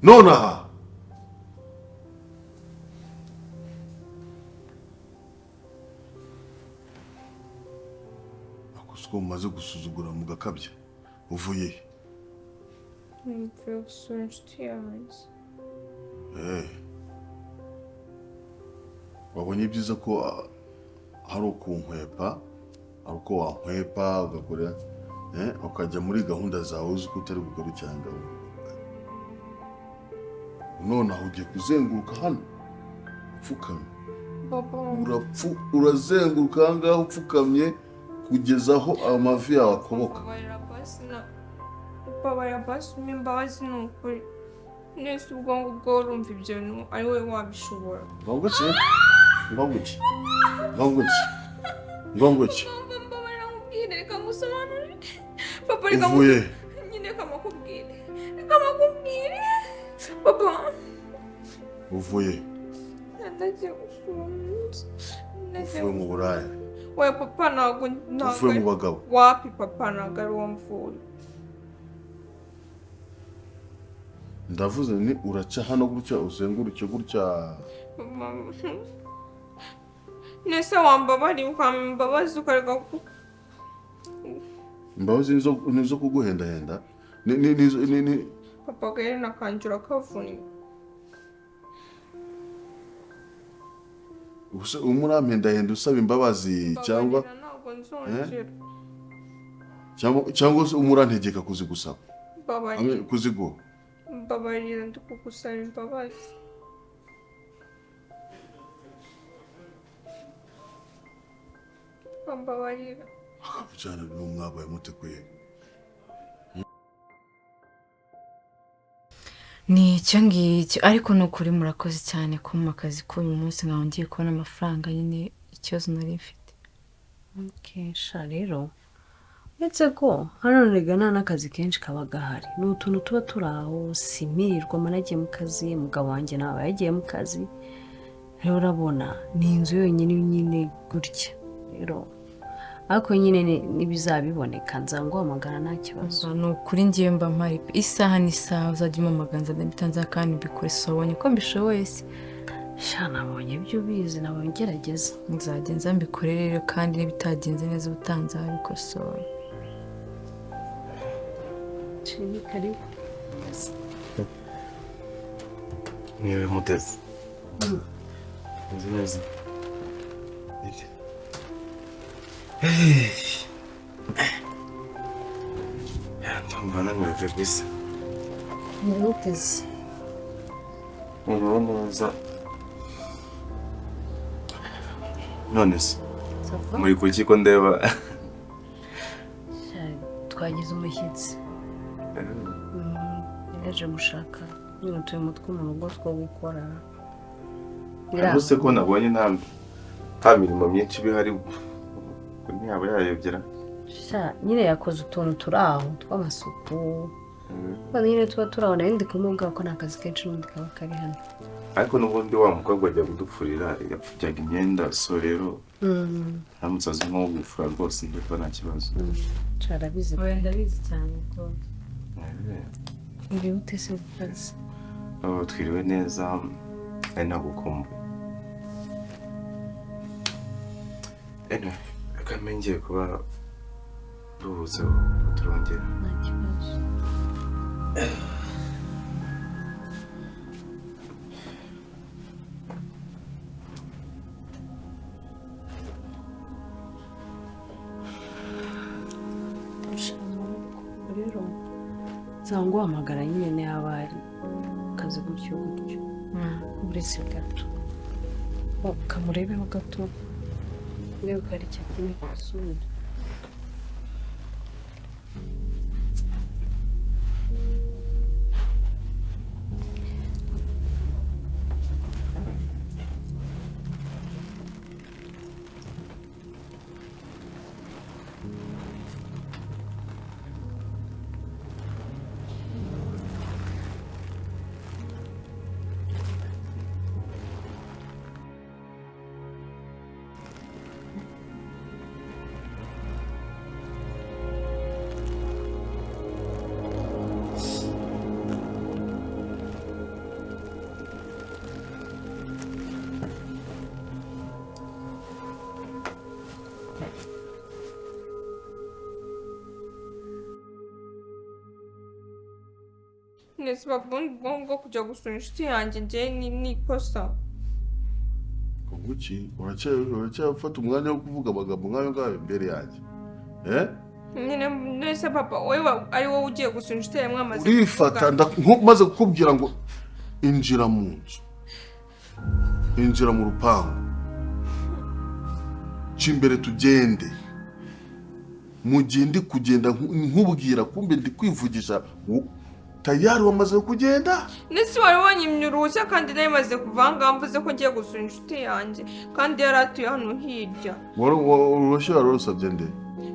Nonaha. Ako mumaze gusuzugura mugakabya. Uvuye he? Mvuye gusura inshuti yanjye. Wabonye ibyiza ko hari ukunkwepa, hari uko wankwepa ugakora, ukajya muri gahunda zawe uzi ko utari bugarukira ngaho. Nonaha ugiye kuzenguruka hano upfukamye. Urazenguruka aha ngaha upfukamye kugeza aho amavi yawe akoboka. Mbabarira basi umpe imbabazi ni ukuri. Nese ubwo ngubwo urumva ibyo bintu ari wowe wabishobora. Ngo nguki? Ngo nguki? Ngo nguki? Mbabarira nkubwire, reka ngusobanurire. Papa reka Uvuye. Nyine reka makubwire. Reka makubwire. Papa. Uvuye. Ndagiye gusura. Uvuye mu Buraya. Oya papa ntabwo. Uvuye mu bagabo. Wapi papa ntabwo ari wo mvuye. Ndavuze ni uraca hano gutya uzenguruke gutya. Nese wambabariye ukampa imbabazi ukareka ku imbabazi nizo kuguhendahenda. Ni papa gaherena kanjye urakavunnye. Umurampendahenda usaba imbabazi cyangwa ntabwo nzongera. Cyangwa se umurantegeka kuzigusaba. Kuziguha. Mbabarira ndi kugusaba imbabazi. Mbabarira. Cyane n'umwabaye mutekuye. Ni icyo ngicyo ariko ni ukuri murakoze cyane kumpa akazi k'uyu munsi nkaho ngiye kubona amafaranga nyine ikibazo nari mfite. Kesha rero uretse ko hano rega nta n'akazi kenshi kaba gahari, ni utuntu tuba turi aho, simirirwa nagiye mu kazi, umugabo wanjye nawe yagiye mu kazi, rero urabona ni inzu yonyine nyine gutya rero, ariko nyine n'ibizabiboneka nzanguhamagara nta kibazo. Ni ukuri ngiye mba mpari isaha n'isaha uzajya umpamagara nzajya kandi mbikore, si wabonye ko mbishoboye se? Sha nabonye ibyo ubizi, nabonye ngerageza. Nzajya nza mbikore rero kandi n'ibitagenze neza ubutaha nzabikosora. Karibu. Niwe mutezi. Nzi neza. Ndumva naniwe kabisa. Mutezi. Niriwe neza. None se muri kuki ko ndeba? Twagize umushyitsi. Yaje gushaka nyine utuye two mu rugo two gukora. Ubuse ko nabonye nta mirimo myinshi bihari ntiyaba yayobyera. Nyine yakoze utuntu turi aho tw'amasuku. Nyine tuba turi aho nari ndi kumubwira ko nta kazi kenshi n'ubundi kaba kari hano. Ariko n'ubundi wa mukobwa ajya kudupfurira yapfubyaga imyenda, so rero aramutse azi nko gufura rwose ndumva nta kibazo. Arabizi. Ndabizi cyane rwose. Uri se mu kazi? Twiriwe neza, ari nagukumbuye. Anyway, reka mbe ngiye kuba duhuze turongera. Nta kibazo. Rero nzanguhamagara nyine niba hari akazi gutyo gutyo. Uretse gato kamurebeho gato niba hari icyo akeneye gusubira. Nese bavuga ubwonko bwo kujya gusura inshuti yanjye njye ni ikosa. Kuki uracyafata umwanya wo kuvuga amagambo nk'ayo ngayo imbere yanjye? Eh? Nyine nese papa wowe ari wowe ugiye gusura inshuti yawe mwamaze Urifata maze kukubwira ngo injira mu nzu, injira mu rupangu, ca imbere tugende. Mu gihe ndi kugenda nkubwira kumbe ndi kwivugisha, tayari wamaze kugenda. Nese wari wanyimye uruhushya kandi nari maze kuva aha ngaha mvuze ko ngiye gusura inshuti yanjye kandi yari atuye hano hirya. Uruhushya wari warusabye nde?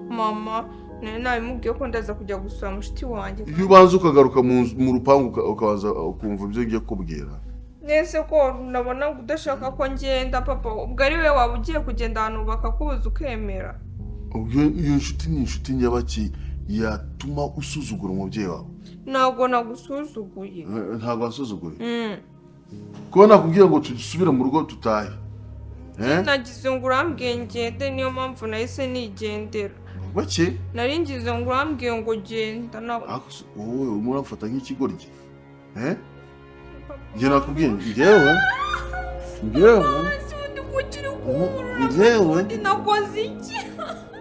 Mama nari nabimubwiye ko ndaza kujya gusura mushiki wanjye. Iyo ubanza ukagaruka mu rupangu ukabanza ukumva ibyo ngiye kukubwira. Nese ko nabona udashaka ko ngenda papa, ubwo ari we waba ugiye kugenda ahantu bakakubuza ukemera. Iyo nshuti ni inshuti nyabaki yatuma usuzugura umubyeyi wawe? Ntabwo nagusuzuguye. Ntabwo wasuzuguye. Kuba nakubwiye ngo dusubire mu rugo tutahe. Nagize ngo urambwiye ngende, niyo mpamvu nahise nigendera. Bake? Nari ngize ngo urambwiye ngo genda. Wowe urimo uramfata nk'ikigoryi. Njye nakubwiye njyewe. Njyewe. Nakoze iki?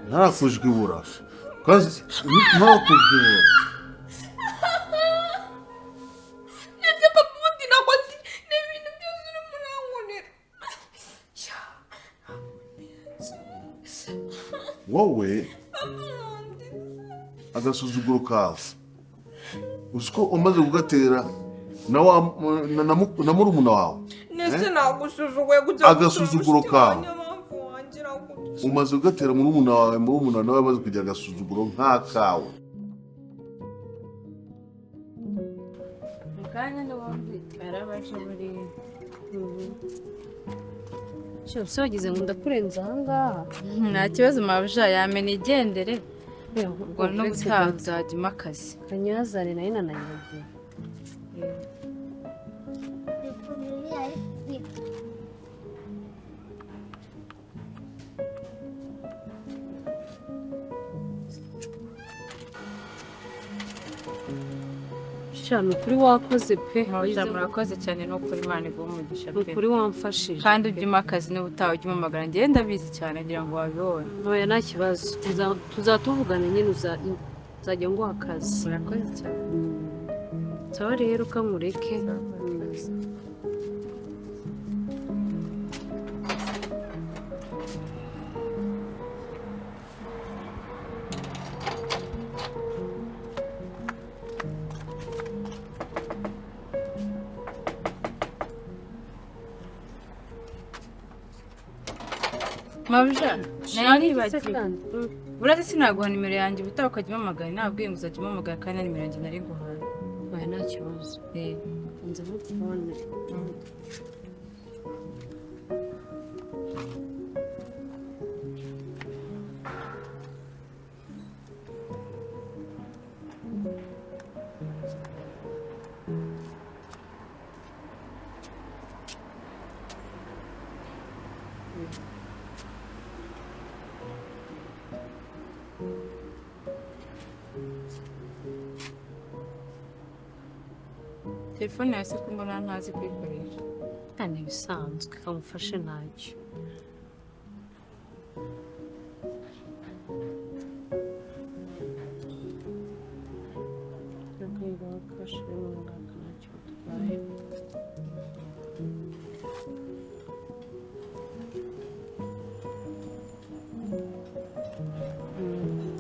Ntarakujwibura. Kandi ntarakujwibura. Ndetse papa ubundi nakoze ni ibintu byose urimo urankorera. Wowe agasuzuguro kawe uzi ko umaze kugatera na murumuna wawe. Nese nagusuzuguye kujya agasuzuguro kawe umaze kugatera murumuna wawe, murumuna nawe amaze kugira agasuzuguro nk'akawe. Mu kanya n'ubundi yarabaje muri Cyose wagize ngo ndakurenza aha ngaha. Nta kibazo mabuja, yamena igendere. Ubwo no gutaha uzajya umakazi. Kanyazane nayo nananyagiye. Shano kuri wakoze pe. Mabuja murakoze cyane no kuri Imana iguhe umugisha pe. Ukuri wamfashije. Kandi ujye umakazi n'ubutaha ujye umamagara, njye ndabizi cyane ngira ngo wabibonye. Oya nta kibazo, tuzatuvugana nyine uzajya nguha akazi. Murakoze cyane. Sawa rero ukamureke. Mabuja, nari nibagiwe. Urazi sinaguha nimero yanjye ubutaha ukajya umpamagara, nabwiye ngo uzajya umpamagara kandi na nimero yanjye nari guhaye. Oya nta kibazo. Nze mukubone. Telefone yawe se ko mbona ntazi kuyikoresha? Ni ibisanzwe, kamufashe ntacyo.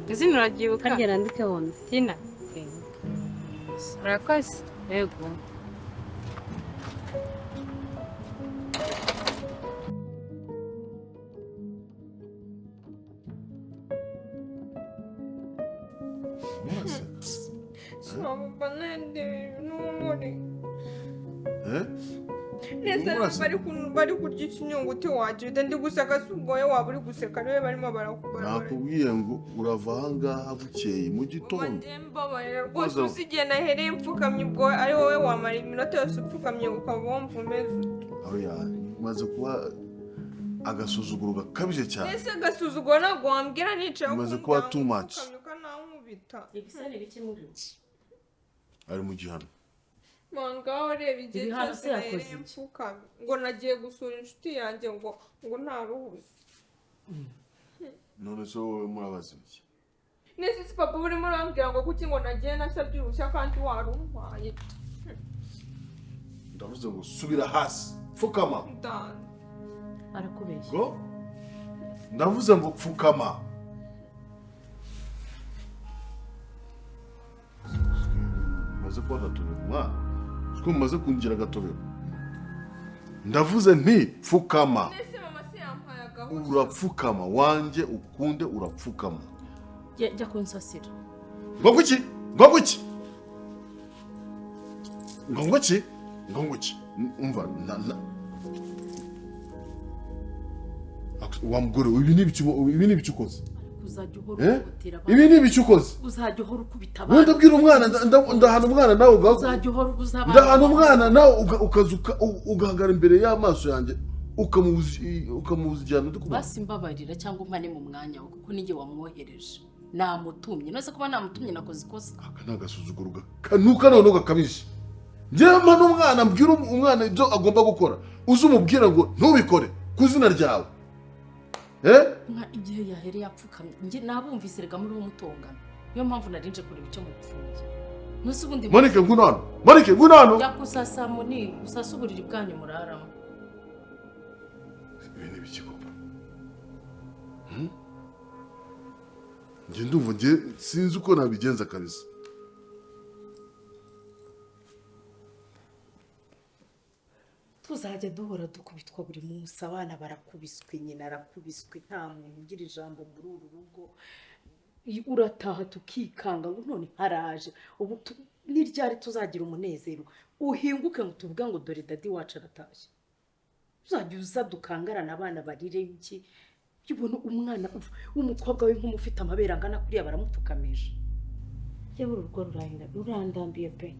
Izina uraryibuka? Harya nandike hano. Tina. Murakoze. Yego. Bari kurya ikinyunguti wagira ndi guseka si ubwoya waba uri guseka niwe barimo barakubara. Nakubwiye ngo urava aha ngaha bukeye mu gitondo. Mbabarira rwose, uzi igihe nahereye mfukamye ubwo ari wowe wamara iminota yose upfukamye ukaba wumva umeze ute. Oya, maze kuba agasuzuguro gakabije cyane. Ese agasuzuguro ntabwo wambwira nicaye Maze kuba too much. Ukanankubita. Ari mu gihano. Mangaho reba igihe Ibihano cyose se yakoze nahereye iki? mfukamye ngo nagiye gusura inshuti yanjye ngo nta ruhushya. None se wowe murabaza iki? Nese si papa urimo urambwira ngo kuki ngo nagiye nasabye uruhushya kandi warumpaye? Ndavuze ngo subira hasi, pfukama. Ndanze. Arakubeshya. Ngo ndavuze ngo pfukama. Maze kuba agatobero mwana, siko mumaze kungira agatobero. Ndavuze nti pfukama. Nese mama se yampaye agahushya? Urapfukama wanjye ukunde, urapfukama. Jya kunsasira. Ngo kuki? Ngo kuki? Ngo nguki? Ngo nguki? Umva na wa mugore, ibi ni ibiki, ibi ni ibiki ukoze? Uzajya uhora Eh? ukubitira abana. Ibi ni ibiki ukoze? Uzajya uhora ukubita Wowe ndabwira umwana, ndahana umwana nawe Uzajya uhora ubuza abana. ndahana umwana nawe ukaza ugahagarara imbere y'amaso yanjye, ukamubuza igihano ndi kumuha. Basi mbabarira cyangwa umpane mu mwanya we, kuko ninjye wamwohereje. Namutumye. None se kuba namutumye nakoze ikosa? Aka ni agasuzuguro kanuka noneho gakabije. Njyewe mpana umwana, mbwira umwana ibyo agomba gukora, uze umubwira ngo ntubikore ku izina ryawe. Eh? Nka igihe yahereye apfukamye, njye nabumvise rega muri wo mutongana. Niyo mpamvu narinje kureba icyo mupfuye. None ubundi Monike ngwino hano. Monike ngwino hano. Jya kusasa muni, usasa uburiri bwanyu muraramo. Ibi ni ibiki koko? Njye ndumva njye sinzi uko nabigenza kabisa. Tuzajya duhora dukubitwa buri munsi, abana barakubiswe, nyina arakubiswe, nta muntu ugira ijambo muri uru rugo. Urataha tukikanga ngo none haraje. Ubu ni ryari tuzagira umunezero? Uhinguke ngo tuvuge ngo dore dadi wacu aratashye. Uzajya uza dukangarana abana barire iki? Ubona umwana w'umukobwa we nk'umufite amabere angana kuriya baramupfukamisha. Yewe urugo rurandambiye pe.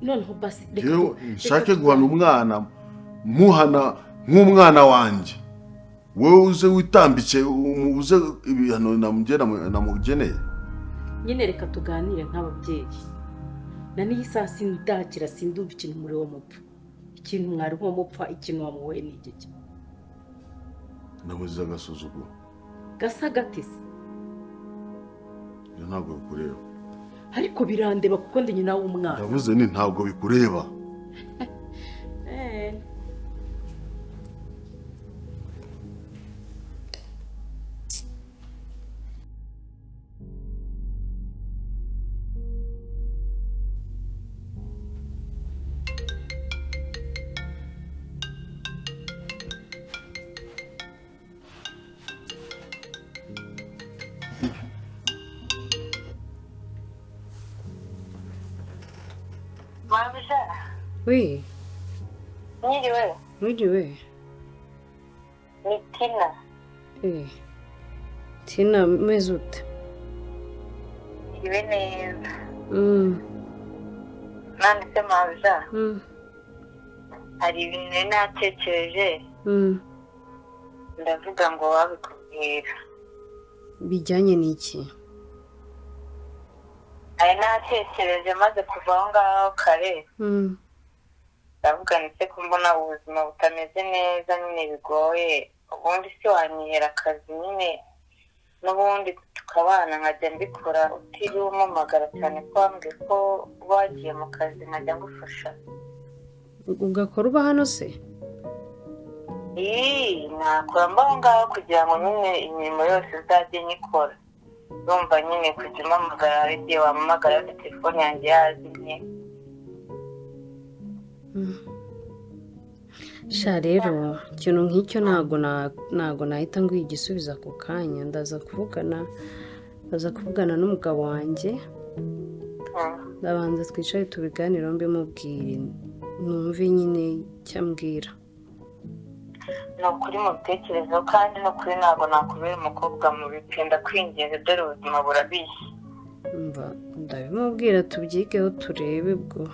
Noneho basi reka Yewe nshake guhana umwana, muhana nk'umwana wanjye. Wowe uze witambike, uze ibihano namugeneye. Nyine reka tuganire nk'ababyeyi. Na n'iyi saa sindakira sindumva ikintu muri wo mupfa. Ikintu mwari wo mupfa, ikintu wamuhoye ni igiki? Namuziza agasuzuguro. Gasa gatese. Ibyo ntabwo bikureba. Ariko birandeba kuko ndi nyina w'umwana. Ndavuze ni ntabwo bikureba. Oui. Mwiriwe. Mwiriwe. Ni Tina. Tina, umeze ute? Mwiriwe neza. None se Mabuja? Hari ibintu nari natekereje. Ndavuga ngo wabikubwira. Bijyanye n'iki? Nari natekereje maze kuva aho ngaho kare. Ndavuga ndetse ko mbona ubuzima butameze neza nyine bigoye, ubundi si wanyihera akazi nyine n'ubundi tukabana nkajya mbikora utiriwe umpamagara cyane ko wambwiye ko wagiye mu kazi nkajya ngufasha. Ugakora uba hano se? Nakora mba aho ngaho kugira ngo nyine imirimo yose nzajye nyikora. Urumva nyine kujya umpamagara hari igihe wampamagara telefone yanjye yazimye. Sha rero ikintu nk'icyo ntago nahita nguha igisubizo ako kanya. Ndaza kuvugana n'umugabo wanjye, ndabanza twicare tubiganireho mbimubwire, numve nyine icyo ambwira. Ni ukuri mu bitekerezo kandi ni ukuri ntabwo nakubera umukobwa mubi pe, ndakwinginze dore ubuzima burabishye. Umva ndabimubwira tubyigeho turebe, ubwo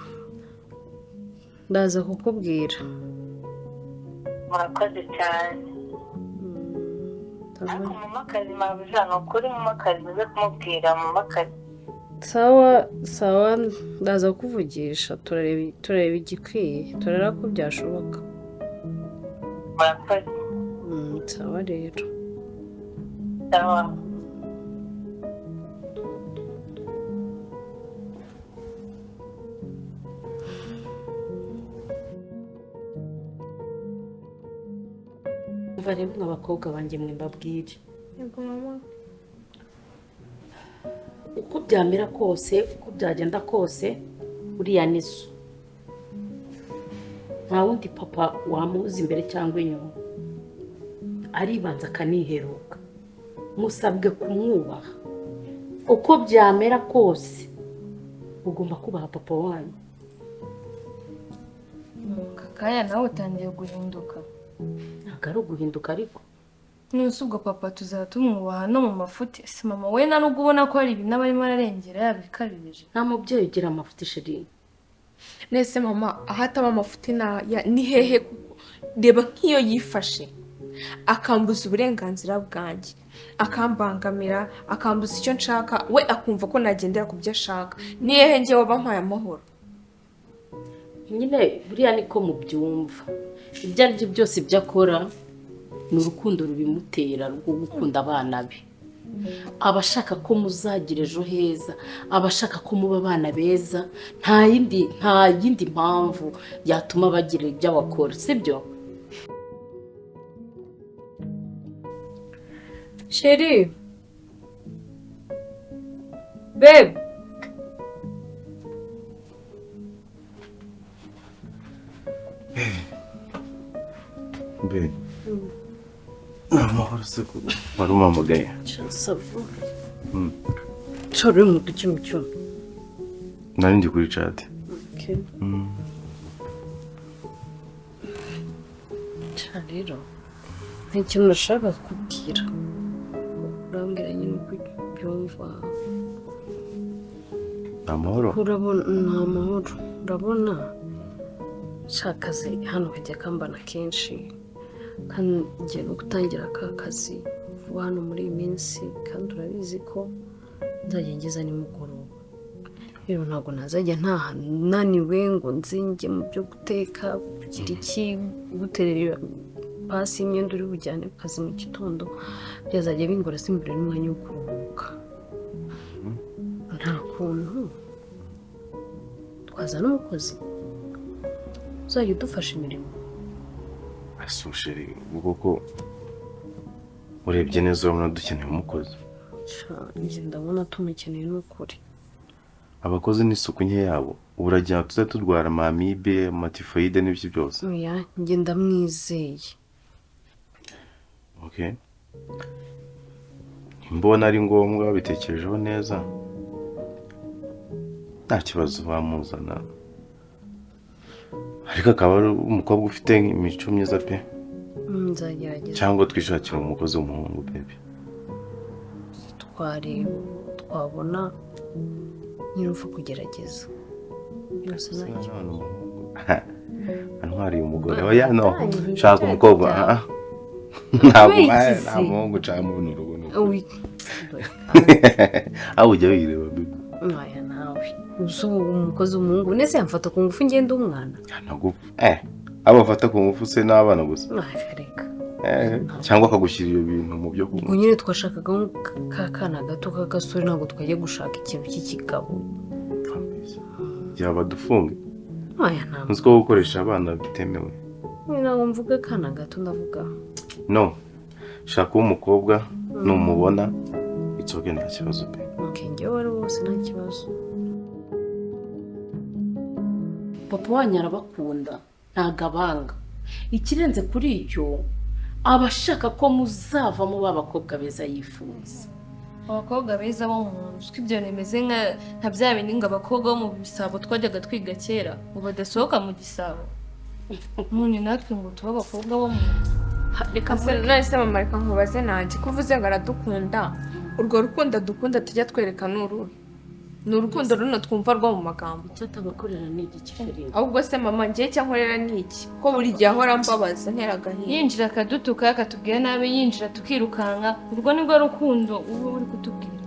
ndaza kukubwira. Murakoze cyane. Ariko mumakazi Mabuja, ni ukuri mumakazi uze kumubwira mumakazi. Sawa sawa, ndaza kukuvugisha, turareba igikwiye, turareba ko byashoboka. Murakoze. Sawa rero. Sawa. Umva rero mwa bakobwa banjye mwe mbabwire. Yego mama. Uko byamera kose, uko byagenda kose, uriya ni so. Nta wundi papa wamuzi imbere cyangwa inyuma. Aribanza akaniheruka. Musabwe kumwubaha. Uko byamera kose, ugomba kubaha papa wanyu. Kakaya nawe utangiye guhinduka. Ntabwo ari uguhinduka ariko. Nonese ubwo papa tuzaba tumwubaha no mu mafuti? Ese mama we nta nubwo ubona ko hari ibintu aba arimo ararengera yabikabirije? Nta mubyeyi ugira amafuti sheri. Nese mama, aho ataba amafuti ni hehe? Reba nk'iyo yifashe akambuza uburenganzira bwanjye, akambangamira, akambuza icyo nshaka, we akumva ko nagendera ku byo ashaka. Ni hehe njye waba mpaye amahoro? Nyine buriya niko mubyumva. Ibyo ari byo byose ibyo akora ni urukundo rubimutera rwo gukunda abana be. Aba ashaka ko muzagira ejo heza, aba ashaka ko muba abana beza, nta yindi mpamvu yatuma bagira ibyo bakora, sibyo? Sheri. Babe. Babe. Amahoro se ko wari umpamagaye? Savu. Sorry mu duce mu cyumba. Nari ndi kuri chat. Okay. Rero nta kintu nashaka kukubwira. Urambwira nyine uko ubyumva. Amahoro? Urabona ni amahoro. Urabona akazi hano kajya kambana kenshi, kandi ngiye no gutangira aka kazi vuba hano muri iyi minsi, kandi urabizi ko nzajya ngeza nimugoroba. Rero ntabwo nazajya ntaha naniwe ngo nzinge mu byo guteka, kugira iki, guterera pasi imyenda uri bujyane ku kazi mu gitondo, byazajya bingora simbure n'umwanya wo kuruhuka. Nta kuntu twazana umukozi uzajya udufasha imirimo. Asusheri ubwo urebye neza urabona dukeneye umukozi. Njye ndabona tumukeneye n'ukuri. Abakozi n'isuku nke yabo uragira tuze turwara amamibe, amatifoyide n'ibyo byose. Oya, njye ndamwizeye. Okay. Mbona ari ngombwa bitekerejeho neza. Nta kibazo bamuzana. Ariko akaba ari umukobwa ufite imico myiza pe. Nzagerageza. Cyangwa twishakira umukozi w'umuhungu baby. Twareba twabona nyirumva kugerageza. Byose nta kibazo. Antwariye umugore. Oya no. Shaka umukobwa. Ntabwo nta muhungu cyangwa umuntu urugo nuko. Aho ujya wireba baby. Oya nawe. Ubu umukozi w'umuhungu nese yamfata ku ngufu ngenda umwana. Ntabwo abo bafata ku ngufu se n'abana gusa. Reka. Cyangwa akagushyira ibyo bintu mu byo kunywa. Ubwo nyine twashakaga ka kana gato k'agasore, ntabwo twajya gushaka ikintu cy'ikigabo. Yaba dufunge. Oya ntabwo. Uzi ko gukoresha abana bitemewe. Ntabwo mvuga akana gato ndavuga. No. Shaka umukobwa numubona it's okay, nta kibazo pe. Okay, njyewe wari wose nta kibazo. Papa wanyu arabakunda ntago abanga. Ikirenze kuri icyo aba ashaka ko muzavamo ba bakobwa beza yifuza. Abakobwa beza bo mu nzu, ibyo bimeze nka bya bindi ngo abakobwa bo mu bisabo twajyaga twiga kera ngo badasohoka mu gisabo. None natwe ngo tube abakobwa bo mu nzu. Reka none mama, reka nkubaze nanjye ko uvuze ngo aradukunda, urwo rukundo dukunda tujya twereka ni uruhe? Ni urukundo runo twumva rwo mu magambo. Icyo atabakorera ni iki sheri? Ahubwo se mama ngiye icyo ankorera ni iki? Ko buri gihe ahora mbabaza ntera agahinda. Yinjira akadutuka akatubwira nabi, yinjira tukirukanka, urwo nirwo rukundo uba uri kutubwira.